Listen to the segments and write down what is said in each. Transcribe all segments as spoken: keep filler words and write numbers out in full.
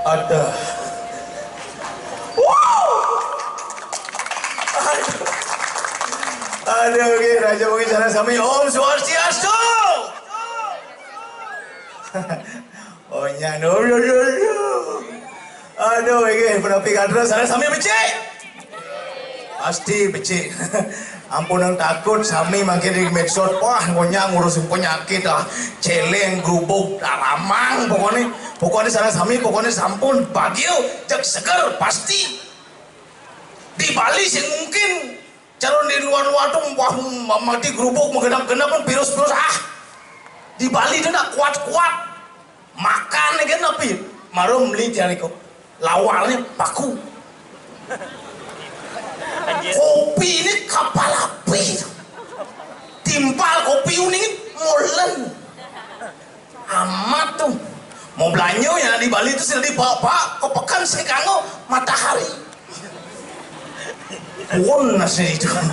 Aduh. Wow. Aduh. Aduh, oke, raja mungkin sana sami Om Swastiastu. Oh, nya, no, no, no, no. Aduh, oke, penapi kadra sana sami becik. Pasti becik. Ampun yang takut sami makin di medsos. Wah, ngonya ngurus penyakit ah. Celeng, grubuk, daramang pokoknya. Pokoknya sana sami, pokoknya sampun bagio, cek seger pasti. Di Bali sih mungkin calon di luar-luar tuh wah mati grubuk menggenap-genap pun virus-virus ah. Di Bali itu nak kuat-kuat. Makan ni kan tapi marum beli tiang iko. Lawalnya paku. Kopi ini kapal api. Timpal kopi uning molen. Amat tuh. Mau belanja ya di Bali itu sudah dibawa Pak ke pekan sih kanggo matahari. Pun nasi itu kan.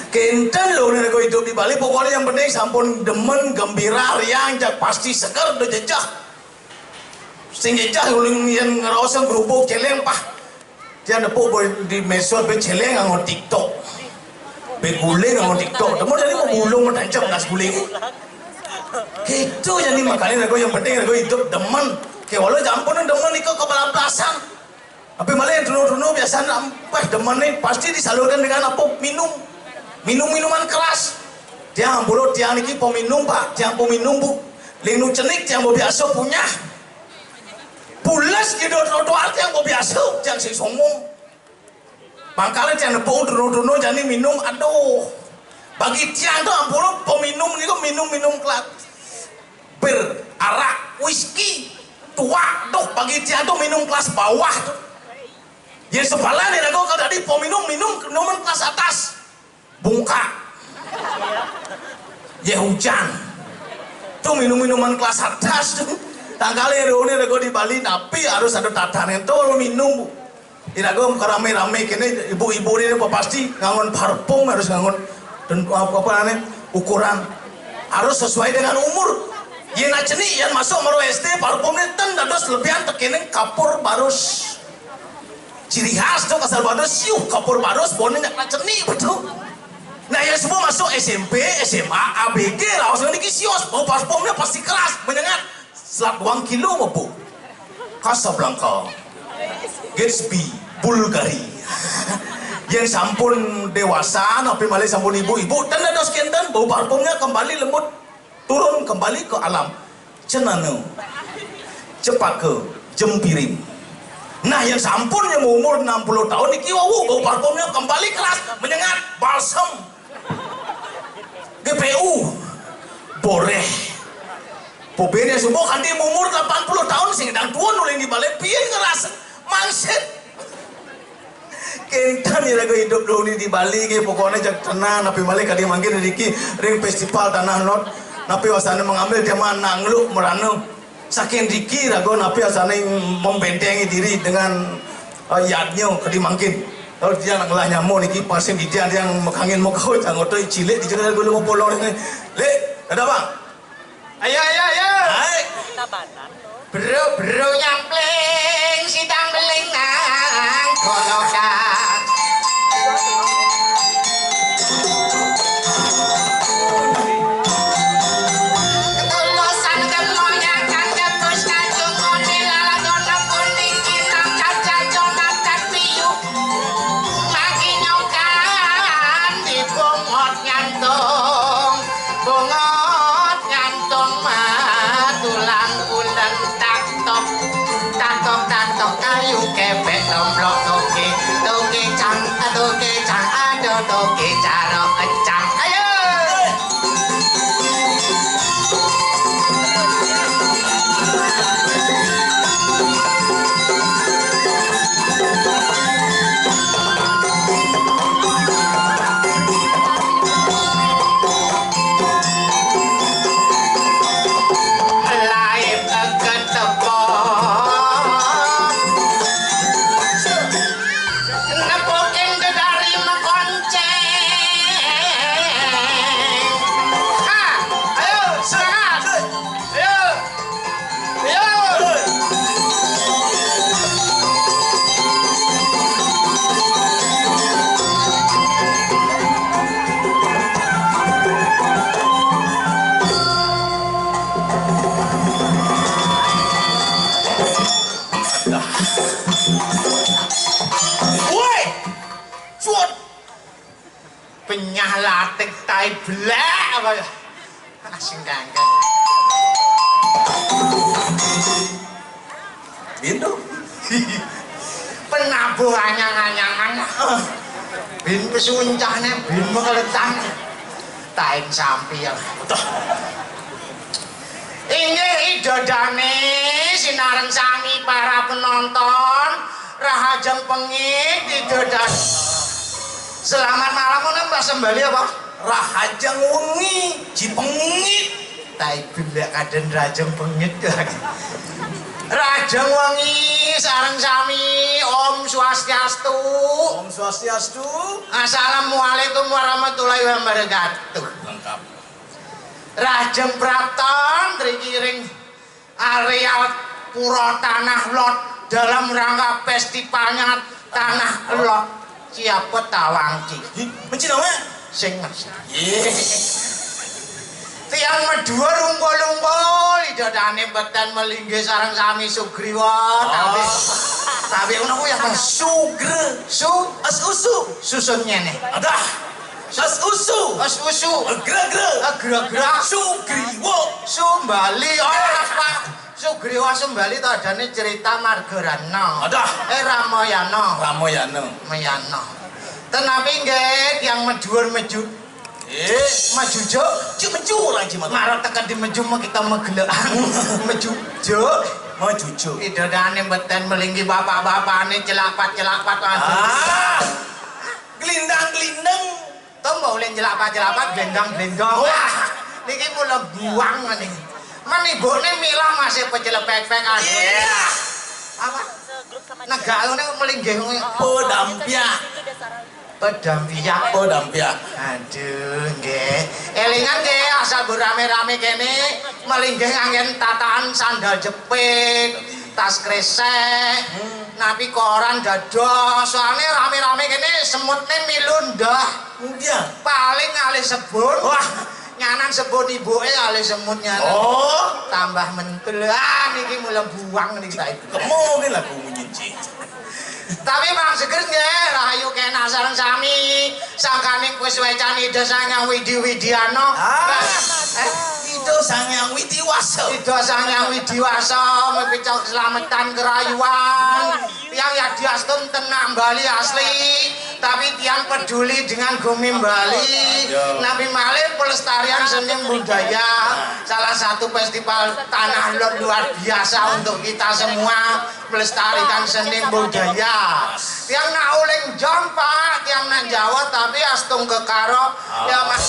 Kenten loh nih aku hidup di Bali pokoknya yang penting sampun demen gembira riang jak pasti seger udah jejak. Sing jejak uling yang ngerasa gerubuk celeng pah. Dia nepuk boy di medsos be celeng nganggo TikTok. Be guling nganggo TikTok. Temu tadi mau gulung mau tancap nggak guling. Gitu jadi makanya aku yang penting aku hidup demen. Kayak walau jampun demen iko kebelablasan. Tapi malah yang dulu-dulu biasa nampak demen nih pasti disalurkan dengan apa? Minum. Minum minuman keras. Tiang bulu tiang niki peminum, Pak. Tiang peminum, Bu. Linu cenik tiang bobi aso punya. Pulas gitu trotoar tiang bobi aso tiang sing sombong. Mangkale tiang nepung dulu-dulu jadi minum, aduh. Bagi tiang tuh ampun peminum niku minum-minum kelas. Bir, arak, whisky, tuak tuh bagi tiang tuh minum kelas bawah tuh. Ya sebelah nih aku kalau tadi peminum minum minuman kelas atas. Bungka. Ya hujan. Tuh minum-minuman kelas atas tuh. Tangkali rone rego di Bali tapi harus ada tatanan tuh minum. Irago rame-rame kene ibu-ibu ini apa pasti ngangon parfum harus ngangon dan apa apa ane ukuran harus sesuai dengan umur. Yen aceni yen masuk maro S D parfumnya ten dados lebihan tekene kapur barus. Ciri khas tuh kasar badus siuh kapur barus bone nyak naceni betul. Nah ya semua masuk S M P, S M A, A B G lah maksudnya niki sios bau parfumnya pasti keras menyengat. Selat Wangkilo mabuk. Casablanca. Gatsby, Bulgari. Yang sampun dewasa, tapi malih sampun ibu-ibu, dan dados kenten bau parfumnya kembali lembut turun kembali ke alam. Cenana. Cepaka, jempiring. Nah, yang sampun yang umur enam puluh tahun niki wau bau parfumnya kembali keras, menyengat, balsem. G P U. Boreh. Pobene subuh kanthi umur delapan puluh tahun sing ndang tuun ulih di balai pian ngerasa mangsit. Kenten iraga hidup dulu di Bali nggih pokoknya jak tenang napi malih kadi mangkin riki ring festival Tanah Lot napi wasane mengambil tema nangluk merana. Saking riki raga napi asane membentengi diri dengan uh, yadnya kadi mangkin. Kalau dia nak ngelah nyamuk niki pasti dia dia mekangin muka anggota cilik di jalan gulu mau polong ni. Lek, ada bang? Ayo, ayo, ayo. Hai. Bro, bro nyampling sidang beling nang kono dah. Ketulusan kemonyakan ketus kacung model ala kono kuning kinang kaca jonat kat piyu. Magi nyokan di bungot nyantung. Bungot ngantung matulang bulan tatok. Tatok, tatok kayu kepek tomplok toke. Belek apa ya? Sing kangen. Pintu. Penabuh anyang-anyangan. Bin pesuncahne, bin mekeletan. Tain sampi ya. Betul. Inggih, Ida Dane, sinareng sami para penonton, rahajeng pengit, Ida Dane. Selamat malam, ngono Mbah Sembali apa? Rahajeng wengi, jipengit. Tai belek kaden rahajeng pengit. Rahajeng wengi, sareng sami, Om Swastiastu. Om Swastiastu. Assalamualaikum warahmatullahi wabarakatuh. Lengkap. Rahajeng prapta, ngriki ring areal Pura Tanah Lot dalam rangka festivalnya Tanah Lot. Siapa tawangki? Hi, mencina, Mak? Sing mas. Ih. Tiang Madura ungkul-ungkul, Ida Dane beten melinggih sareng sami Sugriwa. Tapi, tapi ngono kuwi apa? Sugre. Su? As usu. Susun ngene. Adah. As usu. As usu. Gre-gre. Gre-gre. Sugriwa. Sumbali. Oh, apa? Sugriwa Sumbali to adane cerita Margarana. Adah. Eh, Ramayana. Ramayana. Mayana. Tenapi nggih, tiang Madura meju. Eh, majujuk. Cuk meju ora, Ji, Mat. Marang tekan di meju, mah kita megelekan. Mejujuk. Majujuk. Ida Dane beten melinggi bapak-bapakne celapat-celapat. Aduh. Ah. Gelindang-gelindeng. Tombo oleh celapat-celapat, gelindang-gelindang. Wah, niki mula buang niki. Men ibune milah masih pecelepek-pek, aduh. Iya. Apa? Negak ngene melinggih ngene. Podampiak. Pedampiak. Podampiak. Aduh, nggih. Elingan nggih, asal mbok rame-rame kene melinggih nganggen tataan sandal jepit, tas kresek, napi koran dados. Soalnya rame-rame kene semutne milu ndah. Iya. Paling alih sebun. Wah, nyanan sebun ibuke alih semut nyanan. Oh. Tambah mentul. Ah, niki mula buang niki ta ibu. Kemo ki lagu munyi, Ji. Tapi Mang Seger nggih, rahayu kenak sareng sami. Sangkaning wis wecan Ida Sang Hyang Widi Widiana. Ah, eh, Ida Sang Hyang Widi Wasa. Ida Sang Hyang Widi Wasa, mepicok keselamatan kerayuan. Tiang yadiastun tenak Bali asli, tapi tiang peduli dengan bumi Bali. Nabi malih pelestarian seni budaya. Salah satu festival Tanah Lot luar biasa untuk kita semua melestarikan seni budaya. Tiang nak uling jam, Pak, tiang nak Jawa, tapi astung kekaro ya, Mas.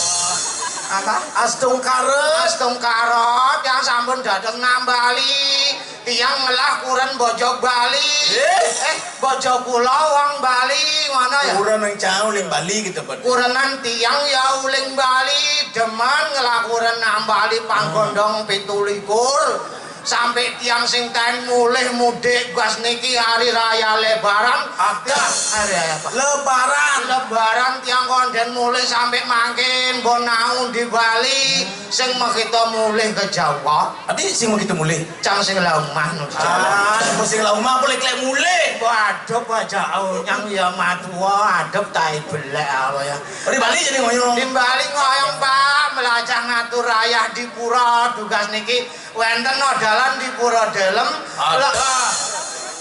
Apa? Astung karo. Astung karo, tiang sampun dateng nang Bali. Tiang ngelah kuren bojog Bali. Eh? Eh, bojog kula wong Bali, ngono ya? Kuren yang jauh ning Bali gitu, Pak. Kurenan tiang ya uling Bali, demen ngelah kuren nang Bali panggondong pitu likur. Sampai tiang sing ten mulih mudik gas niki hari raya Lebaran. Ada. Hari raya apa? Lebaran. Lebaran tiang konden mulih sampai mangkin, mbok naun di Bali, sing mekita mulih ke Jawa. Tapi sing mekita mulih. Cang sing la umah nu. Ah, sing la umah apa lek-lek mulih? Waduh, baca nyang ya matua, adep tai belek apa ya. Di Bali jadi ngoyong. Di Bali ngoyong, Pak, melajah ngatur rayah di pura, tugas niki wenten no dalan di pura dalem. Ada.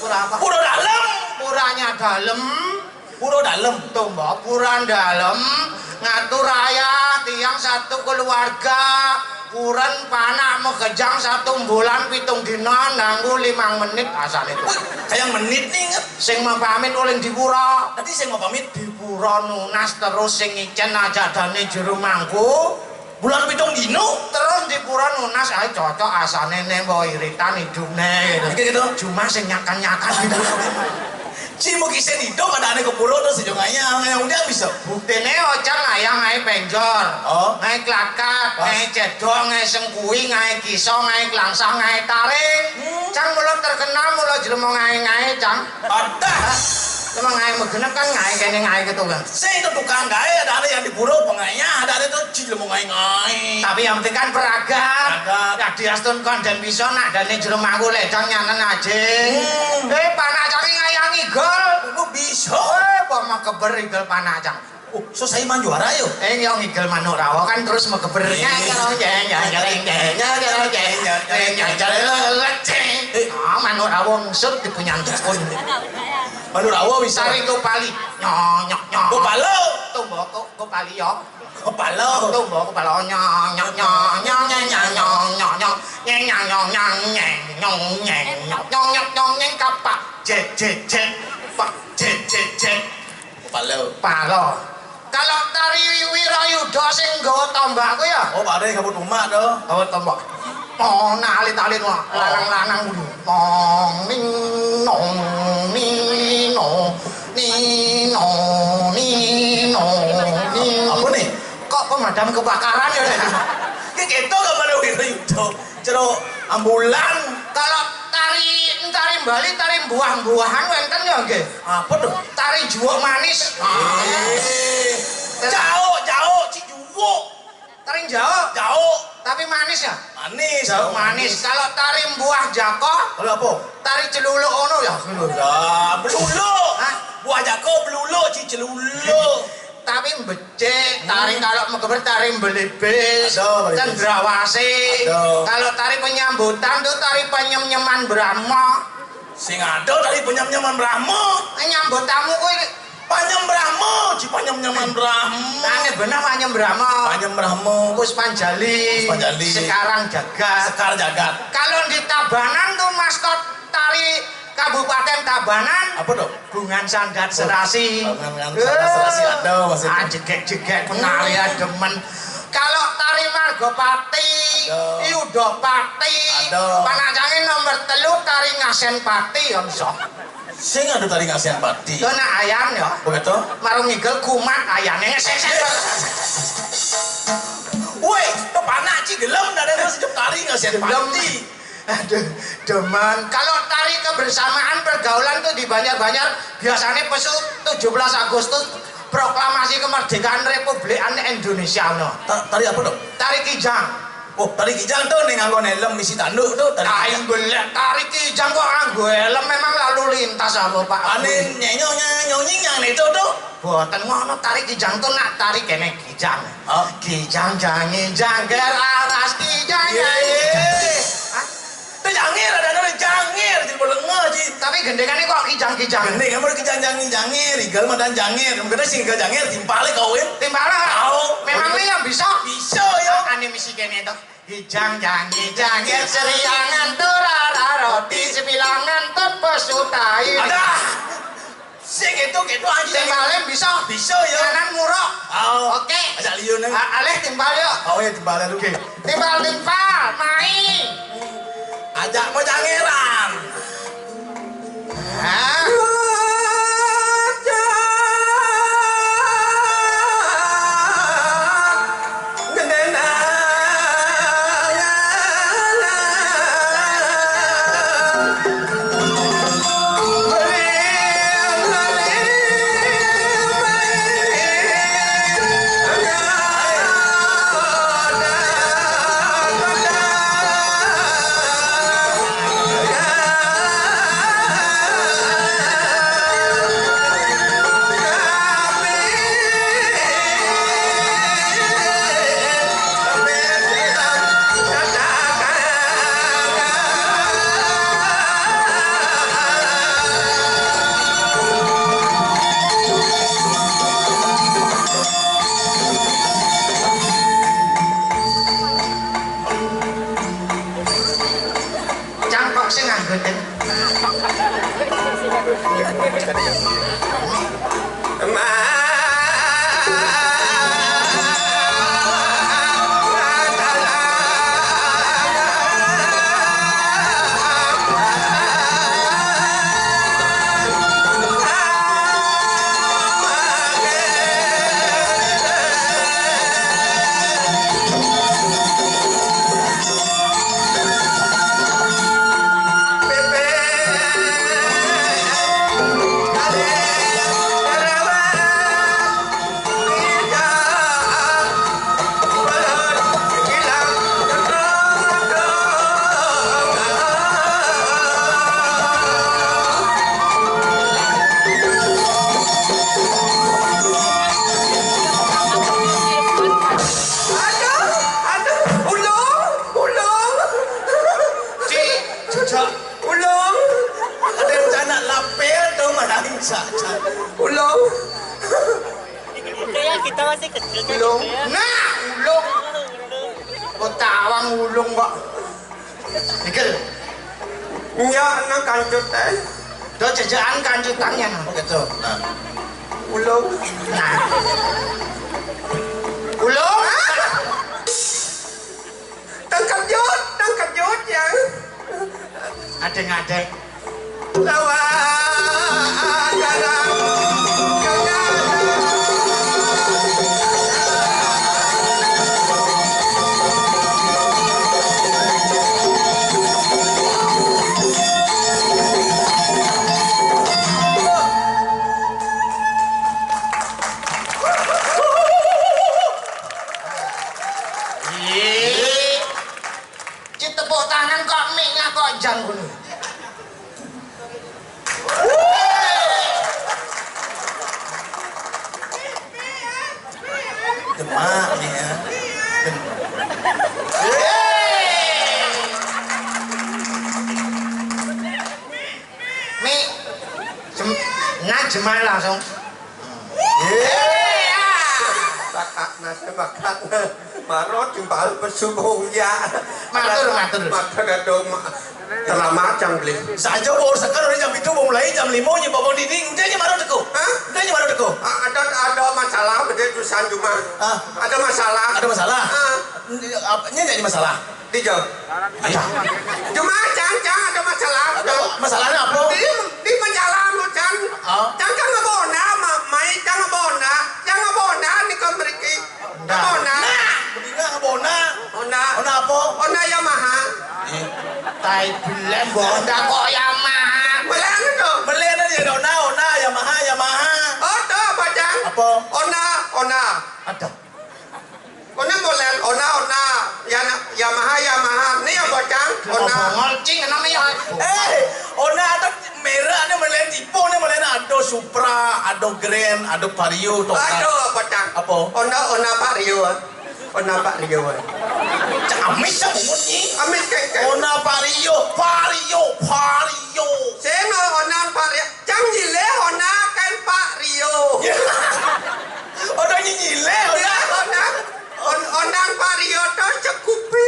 Pura apa? Pura dalem. Puranya dalem. Pura dalem. Tuh, Mbok, pura dalem. Ngatur rayah tiang satu keluarga. Kuren panak megejang satu bulan pitung dina nanggu limang menit asal itu. Wih, kayak menit nih, nget. Sing mau pamit oleh di pura. Tadi sing mau pamit. Di pura nunas terus sing icen aja dane jero mangku. Bulan pitung dino. Terus di pura nunas ae cocok asane nek mbok iritan hidupne gitu. Iki gitu. Cuma sing nyakan-nyakan gitu. Ci mau kisen hidup ada ane ke pura terus aja ngayang, ngayang dia bisa. Buktine ocan ngayang ae penjor. Oh. Ngae klakat, pas. Ngae cedok, ngae sengkui, ngae kiso, ngae klangsang, ngae taring. Hmm. Cang mula terkenal, mula jelema ngae-ngae, Cang. Ada. Cuma ngae megenep kan ngae kene ngae gitu kan. Sing itu tukang gawe, ada ada yang di pura pengayah, ada ada itu jelema ngae-ngae. Tapi yang penting kan peragat. Peragat. Ya diastun konden bisa nak dane jelema aku ledang nyanen aje. Hmm. Eh, panak Cang ngayangi gol. Lu bisa. Eh, apa mau keber igol panak Cang. Susah iman juara yo. Eh, yang ngigel manuk rawa kan terus megeber. Iya. Nyang, nyang, nyang, nyang, nyang, nyang, nyang, nyang, nyang, nyang, nyang, nyang, nyang, nyang. Eh, manuk rawa ngesut di punyang dukun. Manuk rawa bisa. Taring Kopali. Nyong, nyong, nyong. Kopalo. Tombo ko-, Kopali yo. Kopalo. Tombo Kopalo. Nyong, nyong, nyong, nyong, nyong, nyong, nyong, nyong, nyong. Nyeng, nyang, nyong, nyang, nyeng, nyong, nyong, nyong, nyong, nyong, nyeng, kapak. Jek, jek, jek. Pak, jek, jek, jek. Palo. Palo. Kalau tari Wirayuda sing nggawa tombak ku ya? Oh, bare kabut umak to. Oh, tombak. Oh, nah, alit-alit wah. Oh. Lanang-lanang kudu. Tong ning nong nino nino nino nino. Apa nih? Kok pemadam kebakaran ya? Ki keto gambar Wirayuda. Cero ambulan. Kalau tari, tari Bali, tari buah-buahan wenten ya nggih. Apa tuh? Tari juwuk manis. Eh, jauh, jauh, ci juwuk. Tari jauh. Jauh. Tapi manis ya? Manis. Jauh manis. Kalau tari buah jako, kalau apa? Tari celuluk ono ya? Ya, beluluk. Hah? Buah jako beluluk, ci celuluk. Tapi becik, tari kalau megeber tari belibis, ada, belibis. Cendrawasih. Ada. Kalau tari penyambutan tuh tari penyem-nyeman Brahma. Sing ada tari penyem-nyeman Brahma. Eh, nyambut tamu kuwi. Panyem Brahma, ci panyem-nyeman Brahma. Ane bener Panyem Brahma. Panyem Brahma. Puspanjali. Puspanjali. Sekarang Jagat. Sekar Jagat. Kalau di Tabanan tuh maskot tari Kabupaten Tabanan. Apa tuh? Bungan Sandat Serasi. Bungan Sandat Serasi ada, Mas. Ah, jegek-jegek, penari demen. Kalau tari Margopati, ada. Yudopati, ada. Panak Cangin nomor telu tari Ngasen Pati, ya, iso. Sing ada tari Ngasen Pati. Yo, nak ayam, ya. Begitu? Marung ngigel kumat ayamnya, ngesek-sek. Woi, to panak ci gelem, ndak ada sejak tari Ngasen Pati. Aduh, demen. Kalau tari kebersamaan pergaulan tuh di Banjar-Banjar, biasanya pesu tujuh belas Agustus, proklamasi kemerdekaan Republik Indonesia, no. Ta-, tari apa, Dok? Tari Kijang. Oh, tari Kijang tuh ning nganggo helm misi tanduk tuh, tari Kijang. Aing golek tari Kijang kok nganggo helm, memang lalu lintas apa, Pak? Ane nyenyo nyenyo nying yang itu tuh. Boten ngono, tari Kijang tuh nak tari kene Kijang. Oh. Kijang jangi jangger aras Kijang. Iya, jangi. Iya. Hah? Itu jangir, ada namanya jangir, jadi boleh ngaji. Tapi gendengannya kok Kijang-Kijang? Gendeng, kamu Kijang jangi jangir, igal madan jangir. Mungkin sing igal jangir, timpale kawin. Timpale? Tahu. Memangnya yang bisa? Bisa, ya. Ane misi kene to. Kijang jangi jangir, seriangan turara roti, sebilangan tot pesutai. Ada. Sing itu gitu aja. Timbale bisa? Bisa, ya. Kanan muruk. Oh. Oke. Ajak liun, eh. A-, alih timbal, ya. Oh, iya, timbal dulu. Oke. Timbal, timbal, mai. Ajak mau jangeran. Hah? Cangkok sing nganggo, Den. Ulung. Nah, ulung. Kok tawang ulung kok. Mikir. Iya, nang kancut ae. Do jajakan kancutan ya, nah. Gitu. Nah. Ulung. Nah. Ulung. Tangkap jut, tangkap jut ya. Adeng-adeng. Lawan. Ih, ci tepuk tangan kok miknya kok jang ngono. Demak nih ya. Dem- Mi, jem-, nah, jemah langsung. Iya. Bakak, Mas, bakak. Maro timbal pesu bong ya. Matur, matur. Matur, aduh, ma-, terlambat jam beli. Saja mau seker udah jam itu mau mulai jam lima nya bawa dinding. Udah nya maro teko. Hah? Udah nya maro teko. A-, ada, ada masalah, beda jurusan cuma. Hah? Ada masalah. Ada masalah? Hah? Apa, nya jadi masalah? Di jauh. Ada. Cuma cang, cang ada masalah. Ada masalahnya apa? Di, di menjalan, cang. Ah. Cang, cang ngebona, ma-, mai cang ngebona. Cang ngebona ni kau beriki. Nah. Ngebona. Nah, mendingan ngebona. Honda. Honda apa? Honda Yamaha. Eh, tai bulan Honda kok Yamaha. Belen itu. Belen aja Honda, Honda, Yamaha, Yamaha. Oh, tuh apa, cang? Apa? Honda, Honda. Ada. Kono model Honda, Honda, ya, Yamaha, Yamaha. Ini ya bocang, Honda. Bongol, cing, namanya. Eh, Honda ada merek, ada model tipe, ada model ada Supra, ada Grand, ada Vario, toh. Aduh, bocang. Apa? Honda, Honda Vario. Honda Vario. Cak amis ya bunyi. Amis kayak, kayak. Honda Vario, Vario, Vario. Seno Honda Vario. Cang nyilih Honda kan Pak Rio. Udah nyilih, Honda. Iya, Honda. On-, Honda Pak Rio to sekupi.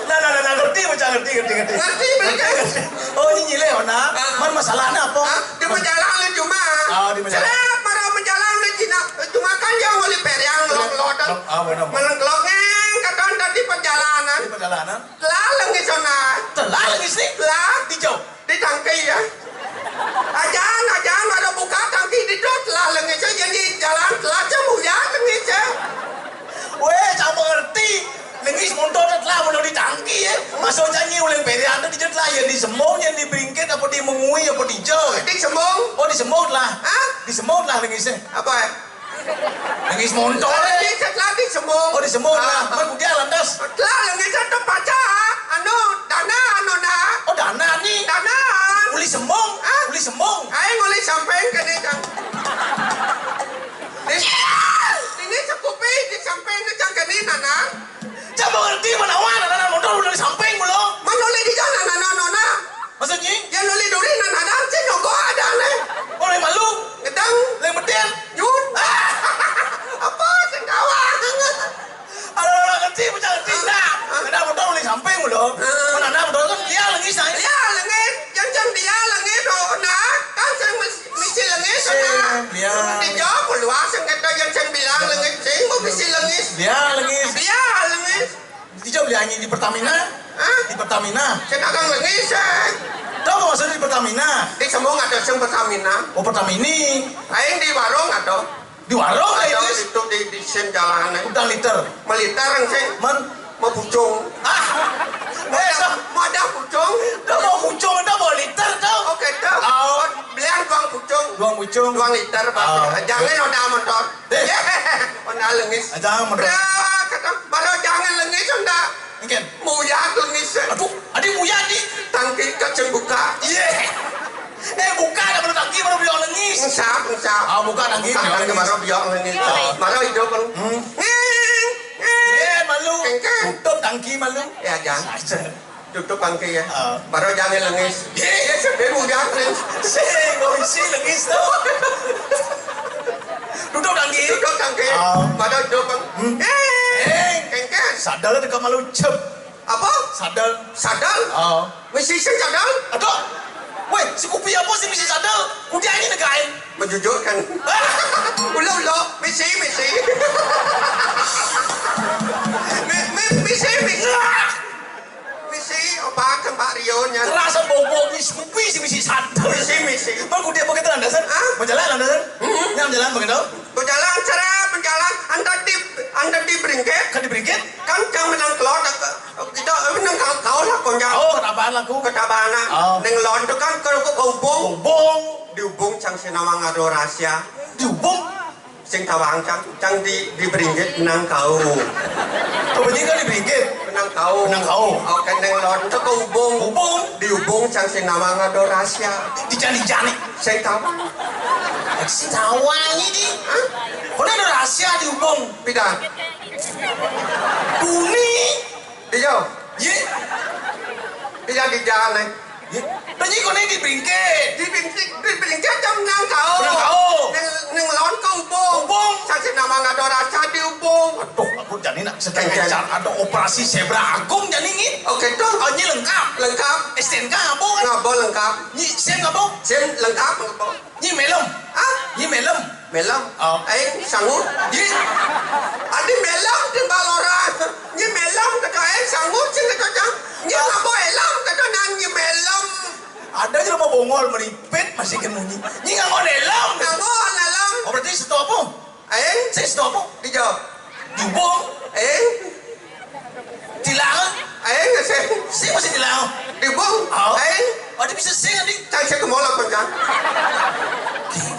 Nah, nah, nah, nah, ngerti, bocah, ngerti, ngerti, ngerti. Ngerti, ngerti, bocah. Ngerti. Oh, ini nyilih, Honda. Ah. Man, masalahnya apa? Ah, di perjalanan cuma. Ah, di perjalanan. Saya para perjalanan di Cina, cuma kan yang oleh periang, lok-lok, dan ah, benar. Melengkelok, ngeng, kadang tadi perjalanan. Di perjalanan. Telah lengis sana. Telah lengis nih? Telah. Dijauh. Di tangki ya. Ajan, ajan, ada buka tangki di dot lah lengis aja di jalan telah cemu ya lengis ya. Weh, cak mengerti. Lengis motor telah mau di tangki ya. Masuk janji uling perian tu dijot lah ya di semong yang di beringkit apa di mengui apa di jauh. Di semong. Oh, di semong lah. Hah? Di semong lah lengis ya. Apa ya? Lengis montor, eh. Lengis telah di semong. Oh, di semong lah. Ah. Mai budi lantas. Telah lengis itu pacar. Anu, dana, anu, nah. Oh, dana ni. Dana. Uli semong. Ah? Uli semong. Aing uli samping kene, Cang. Ini, ini sekupi di samping, Cang, kene, nana. Coba ngerti manawan, anak motor udah di samping belum? Mana oleh di jalan, anak nona? Maksudnya? Yang oleh duri, nana, nana, cing, nyogok ada, leh. Oleh malu? Gedang. Leh meden? Yun. Apa, sing kawan? Ada orang ngerti, bocah ngerti, dah. Ada motor oleh samping belum? Heeh. Mana ada motor kan dia lagi, saya. Dia lagi, yang jam dia lagi, tuh, nah, kan saya mesti Misi lengis, sing, nah. Biar. Dijawab luas, yang kata yang sing bilang lengis, sing mau misi lengis. Biar lengis. Biar lengis. Dijawab dia nyanyi di Pertamina. Hah? Di Pertamina. Saya dagang lengis, eh. Tahu maksudnya di Pertamina? Di semua ada sing Pertamina. Oh, Pertamini. Lain di warung ada. Di warung ada lengis. Itu di, di sing jalan, eh. Udah liter. Meliter, sing. Men? Mau pucung. Ah. Eh, dah. Mau ada pucung. Dah mau pucung, dah mau liter, dah. Oke, dah. Oh. Belian tuang pucung. Tuang pucung. Tuang liter, Pak. Oh. Jangan Honda motor. Eh. Honda lengis. Ah, jangan motor. Bra, kata, baru jangan lengis, Honda. Mungkin. Muyat lengis. Aduh, adi muyat ni. Tangki kacang buka. Iya. Eh, buka dah baru tangki, baru biar lengis. Engsap, engsap. Ah, buka tangki, buka biar tangki, lengis. Baru biar lengis. Iya. Baru hidup, kan. Hmm. Ngeng. Eh, malu. Kengkeng. Tutup tangki malu. Ya, jangan. Tutup tangki ya. Ah. Baru jangan lengis. Iya. Ya, sedih mau jangan. Sing, mau isi lengis tu. Duduk dah nggih. Duduk dah nggih. Ah. Pada duduk, Bang. Hmm. Eh, eh, kengkes. Sadal dekat malu cep. Apa? Sadal. Sadal? Ah. Mesti sing sadal? Aduh. Weh, si kupi apa sih mesti sadal? Kudiah ini negain. Menjujurkan. Ulo-ulo, mesti, mesti. Mi-, mi-, mesti, mesti. Misi, opak kembak Rio nya. Kerasa bobok ni, si kupi si misi sadar. Misi, misi. Bang, kudia begitu landasan? Hah? Mau jalan landasan? Hmm. Yang jalan begitu? Berjalan, cara berjalan, anda di, anda di Beringgit. Kan di Beringgit? Kan jangan menang kelot, kita menang kau, kau lah, kau jangan. Oh, ketabaan lah, ku. Ketabaan lah. Oh. Neng lon tu kan, kalau kau hubung. Hubung. Dihubung, cang sinawang ada rahasia. Dihubung? Sing tawang cang, cang di, di Beringgit nang kau. Kau bunyi kan di Beringgit? Nang kau. Nang kau. Oh, kendeng lon tu ke hubung. Hubung. Dihubung cang sing nawang ada rahasia. Di jani-jani. Sing tawang. Sing tawang ini. Hah? Kau ada rahasia dihubung. Pida. Buni. Dia. Ye. Pida di jalan, eh. Ye, dah nyi kau ni di Beringgit. Di Beringgit, di Beringgit jam nang kau. Nang kau. Neng, neng lon kau hubung. Hubung. Saksi nama nggak ada rasa dihubung. Aduh, aku jadi nak sedang kejar ada operasi zebra agung jadi ni. Oke, tu. Oh, ni lengkap. Lengkap. S T N K apa kan? Ngabo lengkap. Ni SIM apa? SIM lengkap, ngabo. Nyi melem. Hah? Nyi melem. Melem? Oh. Aing sangut. Nyi. Adi melem timbal orang. Nyi melem kata aing sangut sing kata cang. Nyi ngabo elem kata nan nyi melem. Ada je rumah bongol meripit masih kena nyi. Nyi ngabo elem. Ngabo elem. Oh, berarti situ apa? Aing? Sing situ apa? Dijawab. Dihubung. Aing? Tilang? Aing sing. Sing masih tilang? Dihubung. Oh. Aing? Oh, dia bisa sing, Adi. Cang sing kemolak, Bang, Cang.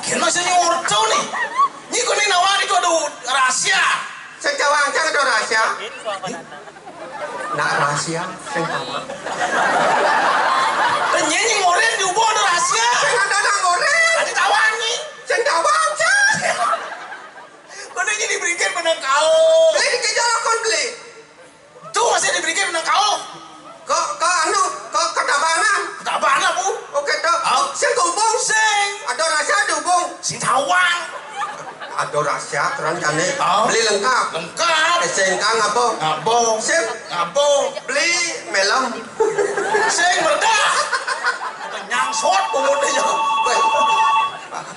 Kira masih nyorto ni. Ni kau ni nawar itu ada rahasia. Sing tawang, Cang, ada rahasia. Nak rahasia, sing tawang. Penyanyi ngoren dihubung ada rahasia. Sing ada nak ngoren. Ada tawang ni. Sing tawang, Cang. Kau ni jadi berikan menang kau. Beli dikejar akun beli. Tu masih diberikan menang kau. Ke, ke anu, ke, ke tabanan. Tabanan, Bu. Oke, tu. Ah. Sing hubung. Sing. Ada rahasia dihubung. Sing tawang. Ada rahasia, terang jani. Ah. Beli lengkap. Lengkap. S T N K ngabo. Ngabo. SIM. Ngabo. Beli melem. Sing meledak. Nyangsot, pungut dia. Weh.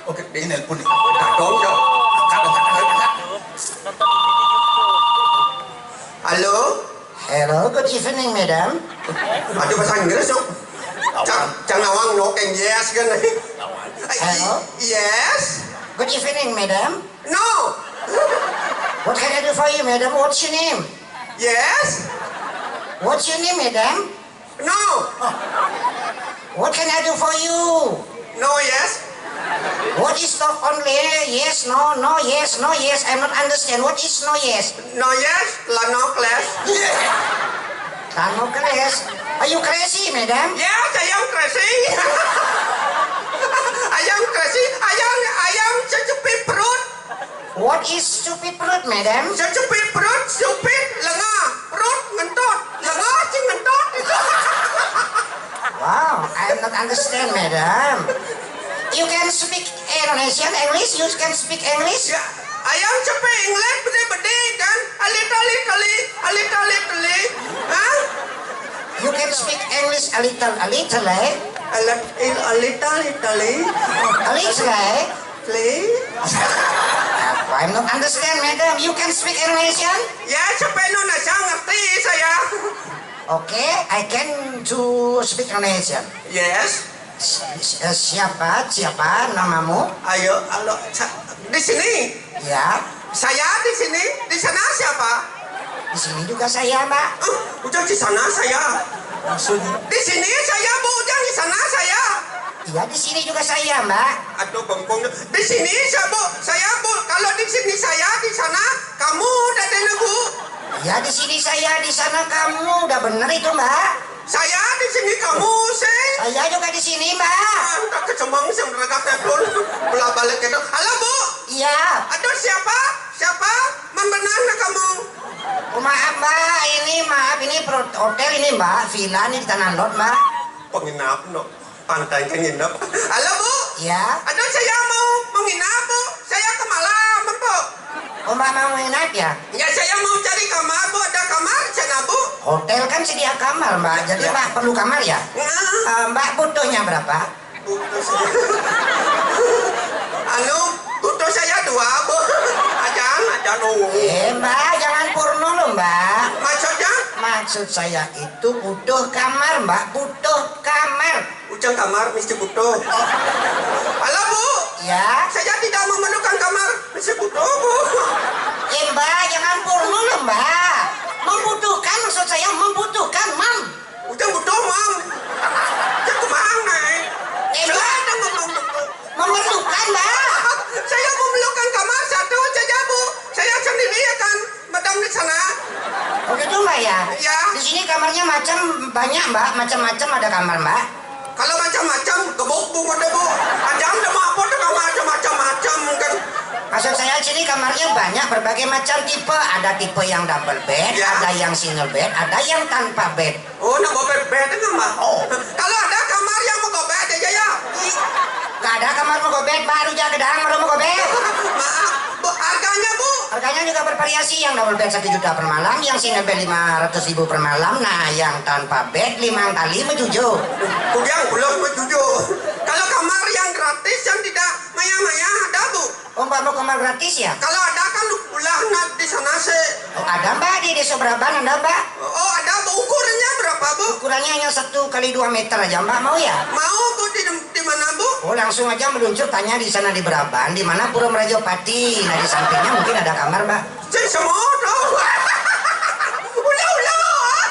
Oke, dia nelpon ni. Dadong, yo. Angkat, angkat, angkat, angkat. Halo? Hello, good evening, madam. Aduh, bahasa Inggris, yo. Cang, cang nawang no can yes kan. Hello? Yes? Good evening, madam. No. What can I do for you, madam? What's your name? Yes? What's your name, madam? No. What can I do for you? No, yes. What is talk only? Yes, no, no, yes, no, yes. I'm not understand. What is no, yes? No, yes, lah no class. Lah no class. Are you crazy, madam? Yes, I am crazy. I am crazy. I am, I am stupid fruit. What is stupid fruit, madam? Stupid fruit, stupid, lengah. Fruit, ngentut. Lengah, cing ngentut. Wow, I am not understand, madam. You can speak Indonesian, English? You can speak English? Ya, I am speak English, bedi-bedi, kan? A little, little, a little, little. Hah? You can speak English a little, a little, eh? A li-, a little, little. A little, eh? Please? I'm not understand, madam. You can speak Indonesian? Ya, speak Indonesia ngerti saya. Okay, I can to speak Indonesian. Yes. Si-, si-, eh, siapa? Siapa namamu? Ayo, halo, sa-, di sini. Ya. Saya di sini, di sana siapa? Di sini juga saya, Mbak. Eh, udah di sana saya. Maksudnya? Di sini saya, Bu, udah di sana saya. Iya, di sini juga saya, Mbak. Aduh, bengkung. Di sini saya, Bu, saya, Bu. Kalau di sini saya, di sana kamu, udah deh, Bu. Iya, di sini saya, di sana kamu. Udah bener itu, Mbak. Saya di sini, kamu sing. Saya juga di sini, Mbak. Ah, entah kecemong sing mereka telepon. Bolak-balik gitu. Halo, Bu. Iya. Aduh, siapa? Siapa? Man benar nak kamu? Oh, maaf, Mbak. Ini, maaf, ini pro-, hotel ini, Mbak. Villa ini di Tanah Lot, Mbak. Penginap, no. Pantai ke nginep. Halo, Bu. Iya. Aduh, saya mau menginap, Bu. Saya ke malam. Oh, Mbak mau nginap ya? Ya, saya mau cari kamar, Bu. Ada kamar sana, Bu? Hotel kan sedia kamar, Mbak. Jadi, ya, Mbak perlu kamar ya? Nah. Eh, Mbak butuhnya berapa? Butuh saya. Anu, butuh saya dua, Bu. Ajan, ajan, oh. Eh, Mbak, jangan porno loh, Mbak. Maksudnya? Maksud saya itu butuh kamar, Mbak. Butuh kamar. Ujang kamar, mesti butuh. Halo, Bu. Ya? Saya tidak memerlukan kamar, mesti butuh, Bu. Eh, Mbak, jangan porno loh, Mbak. Membutuhkan, maksud saya membutuhkan, Mam. Ujang butuh, Mam. Ujang kemana, eh? Eh, Mbak. Ada mem-, mem-, mem-, memerlukan, Mbak. Saya memerlukan kamar satu saja, Bu. Saya sendiri akan madam di sana. Oh gitu, Mbak, ya? Iya. Di sini kamarnya macam banyak, Mbak. Macam-macam ada kamar, Mbak. Kalau macam-macam, gebuk, Bu, ada, Bu. Ajan ada apa tuh kamar macam-macam, kan? Maksud saya, sini kamarnya banyak, berbagai macam tipe. Ada tipe yang double bed, ya, ada yang single bed, ada yang tanpa bed. Oh, nak gobet bed itu mah. Oh. Kalau ada kamar yang mau gobet aja ya. Gak ada kamar mau gobet, baru aja gedang, baru mau gobet. Maaf, Bu, harganya, Bu? Harganya juga bervariasi, yang double bed satu juta per malam, yang single bed lima ratus ribu per malam, nah, yang tanpa bed lima kali tujuh. Ku bilang belum tujuh. Kalau kamar yang gratis, yang tidak maya-maya, ada, Bu? Oh, Mbak mau kamar gratis ya? Kalau ada kan ulah nak di sana sih. Oh, ada, Mbak, di Desa Braban ada, Mbak. Oh, ada, Bu. Ukurannya berapa, Bu? Ukurannya hanya satu kali dua meter aja, Mbak, mau ya? Mau, Bu, di, di mana, Bu? Oh, langsung aja meluncur tanya di sana di Braban, di mana Pura Merajapati. Nah, di sampingnya mungkin ada kamar, Mbak. Cek semua dong. Ulah, ulah.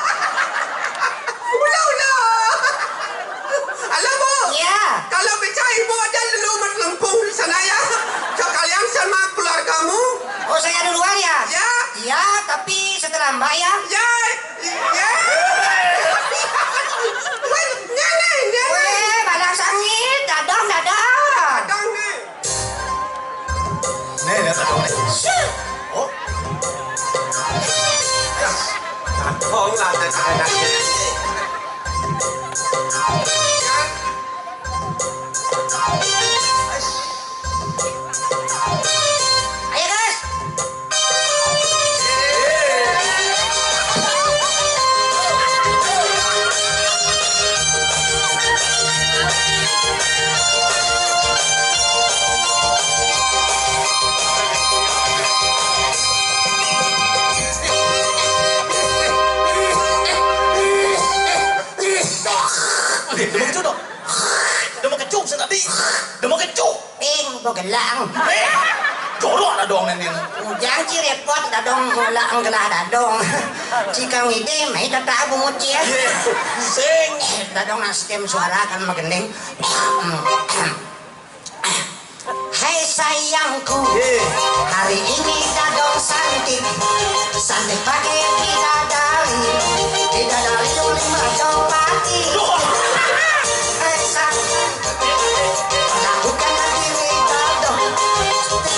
Ulah, ulah. Halo, Bu. Ya. Kalau bisa Ibu aja dulu melempung di sana ya. Sekalian sama keluargamu. Oh, saya duluan ya? Ya. Iya, tapi setelah Mbak ya. Ya. Ya. Weh, nyeleh, nyeleh. Weh, balang sangit, dadong, dadong. Dadong nih. Nih, lihat dadong nih. Oh. Oh, nggak ada, nggak ada. Ayo, Gus. Ih, udah mau kecuh dong. Udah mau kecuh, saya tadi. Udah mau kecuh. Ping, begelang. Eh, jorok lah dong ini. Ujang ci repot dadong, ulah gelah dadong. Cikang ide, mai tata bungut cie. Iya, sing. Dadong nastem suara kan magending. Hai sayangku, hari ini dadong santik, santik pakai bidadari, bidadari ulin Majapahit. Hai sayang, lakukan diri dadong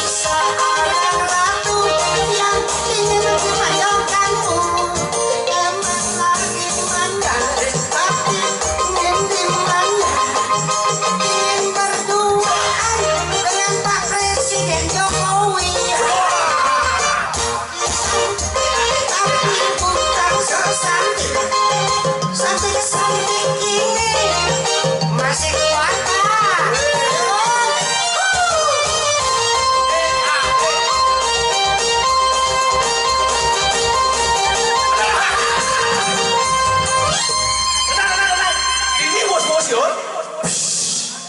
seorang ratu yang ingin memayokanmu. Emang lagi manja, tapi ngendi manja, ingin berduaan dengan Pak Presiden Jokowi. Tapi bukan sok cantik, cantik-cantik ini masih kuat. Ini bos-bos, yo.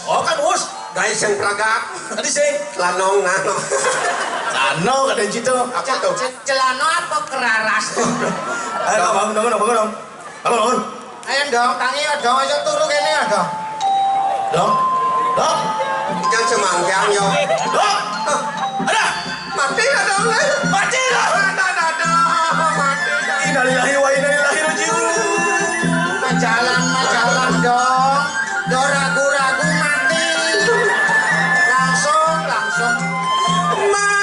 Oh, kan, Us? Guys, yang peragak. Tadi sih. Lanong, nah. Lanong, ada di situ. Apa tuh? Ce-, celano apa keraras? Ayo, bangun, bangun, bangun, bangun. Bangun, bangun. Ayo, dong, tangi ya, dong. Ayo, turu kene ya, dong. Dong. Dong. Jangan semanggiang, yo. Dong. Ada. Mati lah, dong, eh. Mati lah. Ada, ada, ada. Mati lah. Innalillahi wa inna ilaihi rajiun. Majalan, majalan, dong. Do ragu-ragu mati. Langsung, langsung. Mamiu.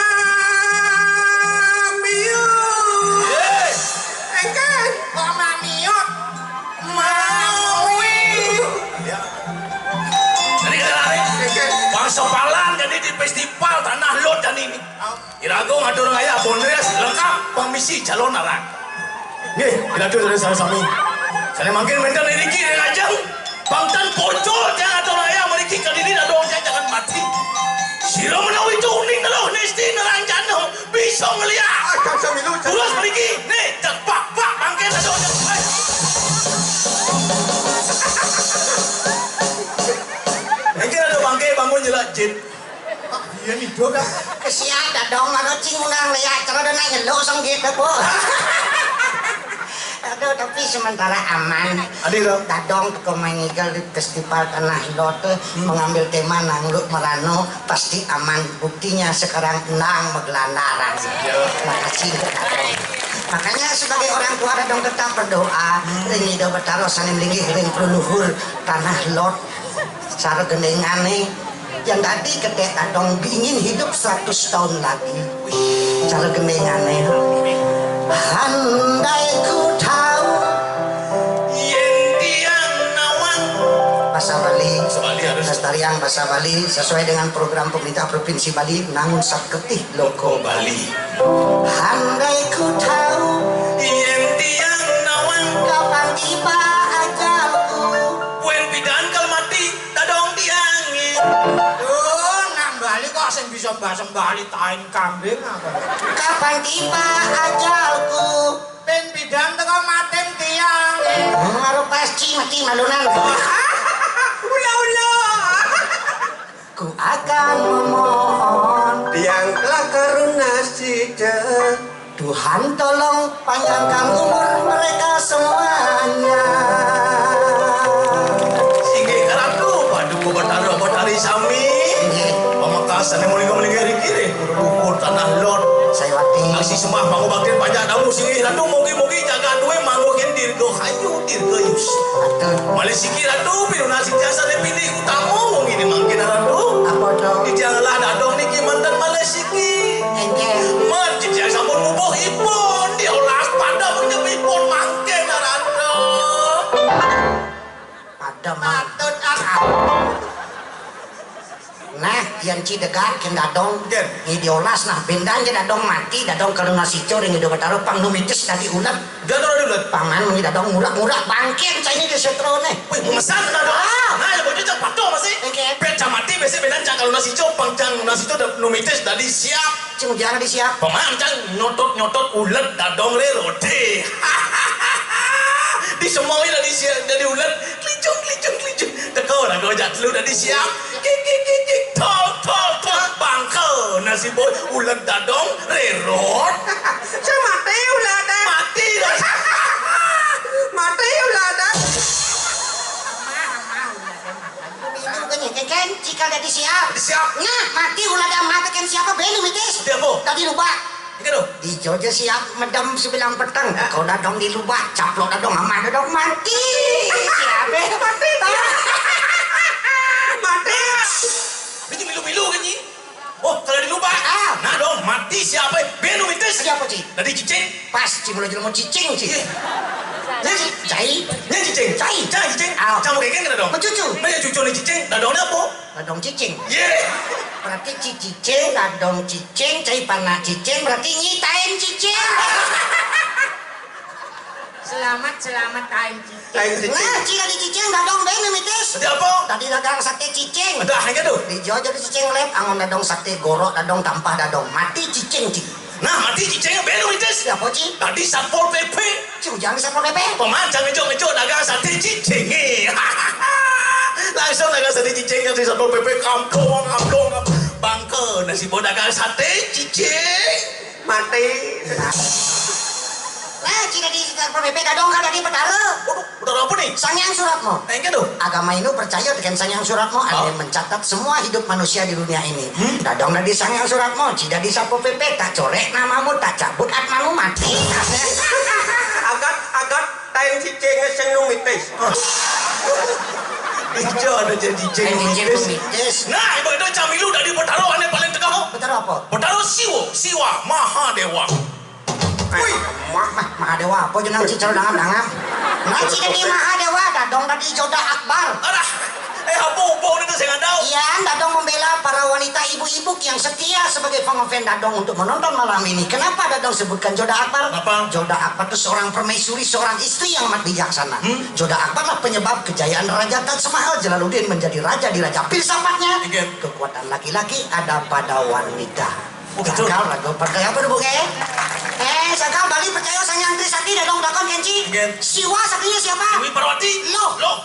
Engke. Kok mamiu? Mawi. Ya. Jadi kita lari. Engke. Bangsa Palan jadi di festival Tanah Lot dan ini. Irago Durung aya bonres lengkap pang misi calon aran. Nggih, pinantu saudara sami. Sané mangkin wénten niki ring ajeng pang tan pocol tiang atur aya mriki kadiri dadong tiang jagat mati. Sira menawi uning neluh nesti neranjana bisa ngeliak. Akan samilu, Cak. Terus mriki, nih, cek pak, pak, mangkin dadong. Mangkin ada bangké bangun jelajit. Iya nih, Dok. Kesian dadong mara cing undang liat cara dana nyeluk song gitu, Bu. Aduh, tapi sementara aman. Adi, Dok. Dadong teko main ngigel di festival Tanah Lot, hmm, mengambil tema Nangluk Merano, pasti aman. Buktinya sekarang nang megelanar. Ya. Makasih, Dadong. Makanya sebagai orang tua, Dadong tetap berdoa, hmm, ring Ida Betara sané linggih ring leluhur Tanah Lot. Cara gendengane yang tadi ketek Dadong ingin hidup seratus tahun lagi. Cara gendengane. Handai ku tahu yen tiang nawang. Bahasa Bali. Bahasa Bali harus. Lestariang bahasa Bali sesuai dengan program pemerintah Provinsi Bali, nangun saketih loko Bali. Handai ku tahu yen tiang nawang. Kapan tiba ajalku. Wen pidan kal mati, dadong tiange. Oh, nang Bali kok sing bisa bahasa Bali tain kambing apa? Kapan tiba ajalku. Pen pidan teko maten tiange. Maro pasti mati malunan. Ula-ula. Ku akan memohon. Tiang kelakar nasida. Tuhan tolong panjangkan umur mereka semuanya. Singgih Ratu, Paduka Batara Batari sami. Nggih. Pamekasan yang mulai kembali kiri kiri, Guru Luhur Tanah Lot. Sayawati. Aksi sembah pangubaktin panjak damu singgih Ratu, mugi-mugi jagat duwe mangguhin dirgahayu, dirgayus. Betul. Malih siki Ratu, pinunas ijazah dipilih utama wong ini mangkin Ratu. Apa to? Titiang lah dadong niki manten malih siki. Enggih. Men titiang sampun mubuh ipun, diolas pada menyep ipun mangkin Ratu. Pada mantun ah. Nah, yang ci degat ken dadong. Ken. Ni diolas nah bendan je dadong mati, dadong kalau nasi cor yang hidup taruh pang numitis tadi ulat. Dia taruh dulu. Paman meni dadong murak-murak bangkit saya ini di setrone. Wih, memesan dadong. Ah. Nah, ya bocah cak patuh masih. Oke. Pet cak mati biasa bendan cak kalau nasi cor pang cang nasi cor numitis tadi siap. Cing ujang di siap. Paman cang nyotot-nyotot ulet dadong le roti. Di semoi tadi siap jadi ulet. Klicung, klicung, klicung. Teko raga jak telu tadi siap. Kik, kik, kik, kik. Tol, tol, tol. Bangka nasi boy ulet dadong rerot. Saya mati ulet dah. Mati dah. Mati ulet dah. Minum ke ni, keken, cikal dadi siap. Dadi siap. Nah, mati ulah dah mati ken siapa belu mitis. Dia apa? Tadi lubak. Ikan tu. Di Jogja siap medem sebilang peteng. Ya. Kau dadong di lubak, caplok dadong aman dadong mati. Siapa? Mati. Mati. Itu milu-milu kan ni? Oh, kalau di lubak. Ah. Nah dong, mati siapa? Benu mitis. Siapa, Ci? Tadi cicing. Pas, Ci, mula jelema cicing, Ci. Iya. Ci, cai. Ini cicing. Cai. Cai cicing. Ah. Campur ikan kena dong. Mencucu. Mana cucu ni cicing? Dadong ni apa? Dadong cicing. Iya. Berarti ci cicing, dadong cicing, cai panak cicing, berarti nyitain cicing. Selamat, selamat, tain cicing. Tain cicing. Nah, ci tadi cicing, dadong benu mitis. Tadi apa? Tadi dagang sate cicing. Ada hanya tu. Di Jogja ada cicing lep, angon dadong sate gorok, dadong tampah, dadong mati cicing, Ci. Nah, mati cicing benu mitis. Siapa, Ci? Tadi Satpol P P. Ci ujang di Satpol P P. Pemancang ngejok-ngejok dagang sate cicing. Langsung dagang sate cicing yang di Satpol P P kampung, kampung, kampung. Bangka nasi bau dagang sate cicing. Mati. Nah, cina di Satpol P P dadong kan tadi petara. Waduh, petara apa ni? Sangyang Suratmo. Nah, yang tu. Agama Hindu percaya dengan Sangyang Suratmo, ada yang mencatat semua hidup manusia di dunia ini. Hmm? Dadong dari Sangyang Suratmo, cina di Satpol P P tak corek namamu, tak cabut atmamu mati. Agat, agat, tain cicing sing numitis. Ijo ada jadi cicing numitis. Nah, ibu itu camilu dari petara ane paling tegah. Petara apa? Petara Siwa, Siwa, Mahadewa. Wih. Mah, mah, Mahadewa apa jenang cicing dangap-dangap? Nah, cina di Mahadewa, dadong tadi joda akbar. Alah. Apa upo nitu sing ada? Iya, Dadong membela para wanita ibu-ibu yang setia sebagai pengefan Dadong untuk menonton malam ini. Kenapa Dadong sebutkan Joda Akbar? Kenapa? Joda Akbar itu seorang permaisuri, seorang istri yang amat bijaksana. Hmm? Joda Akbar lah penyebab kejayaan Raja Taj Mahal, Jalaluddin menjadi raja di raja filsafatnya. Iya. Kekuatan laki-laki ada pada wanita. Oh, betul. Sakal, Dadong percaya apa, Bu, eh? Eh, sakal Bali percaya Sang Hyang Trisakti, Dadong dakon kenci. Iya. Siwa saktinya siapa? Dewi Parwati. Loh. Loh.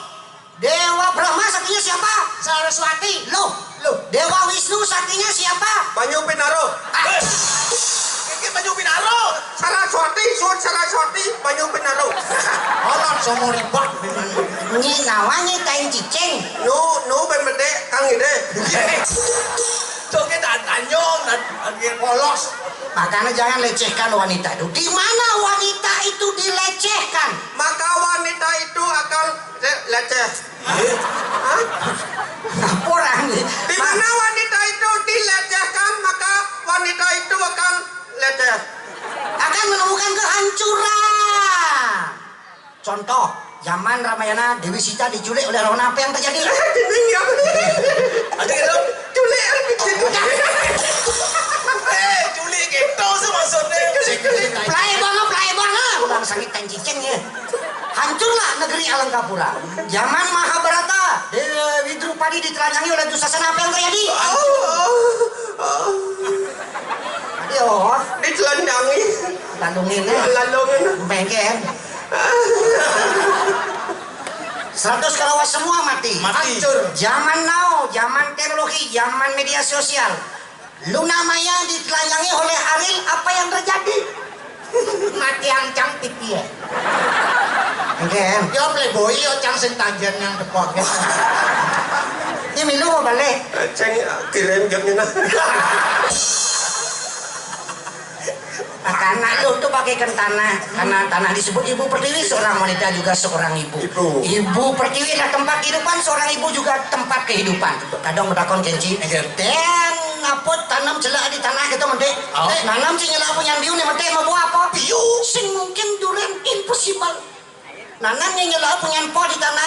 Dewa Brahma saktinya siapa? Saraswati. Loh, loh. Dewa Wisnu saktinya siapa? Banyu Pinaro. Ah. Eh, iki Banyu Pinaro. Saraswati, suwun Saraswati, Banyu Pinaro. Olah, somo ribat. Nyi nawa nyi tain cicing. Nu, nu ben medek, Kang Ide. Toke tak tanyong, dan, dan dia polos. Makanya jangan lecehkan wanita itu. Di mana wanita itu dilecehkan? Maka wanita itu akan le-, leceh. Hah? Apa orang ini? Di mana wanita itu dilecehkan, maka wanita itu akan leceh. Akan menemukan kehancuran. Contoh, zaman Ramayana Dewi Sita diculik oleh Ravana, apa yang terjadi? Dinding ya. Ada gitu? Culik gitu. Eh, culik gitu sih maksudnya. Play banget, play banget. Orang sakit tain cicing ya. Hancurlah negeri Alangkapura. Zaman Mahabharata, Dewi Drupadi ditelanjangi oleh Dussasana, apa yang terjadi? Oh, oh, oh. Aduh, ditelanjangi. Lalungin ya. Lalungin. Bengken. Seratus karawa semua mati. Mati. Hancur. Zaman now, zaman teknologi, zaman media sosial. Luna Maya ditelanjangi oleh Ariel, apa yang terjadi? Mati ancang pipi ya. Oke. Yo playboy yo cang sing tanjen yang depok ya. Ini milu mau balik. Ceng kirim jawabnya nah. Nah, karena lu tuh bagaikan tanah, karena tanah disebut ibu pertiwi, seorang wanita juga seorang ibu. Ibu. Ibu pertiwi adalah tempat kehidupan, seorang ibu juga tempat kehidupan. Kadang bedakon kenci. Iya. Dan apa tanam celak di tanah gitu, Mende? Oh. Eh, nanam sing nyelak punya biu nih, Mende, mau buah apa? Biu. Sing mungkin durian impossible. Nanam yang nyelak punya po di tanah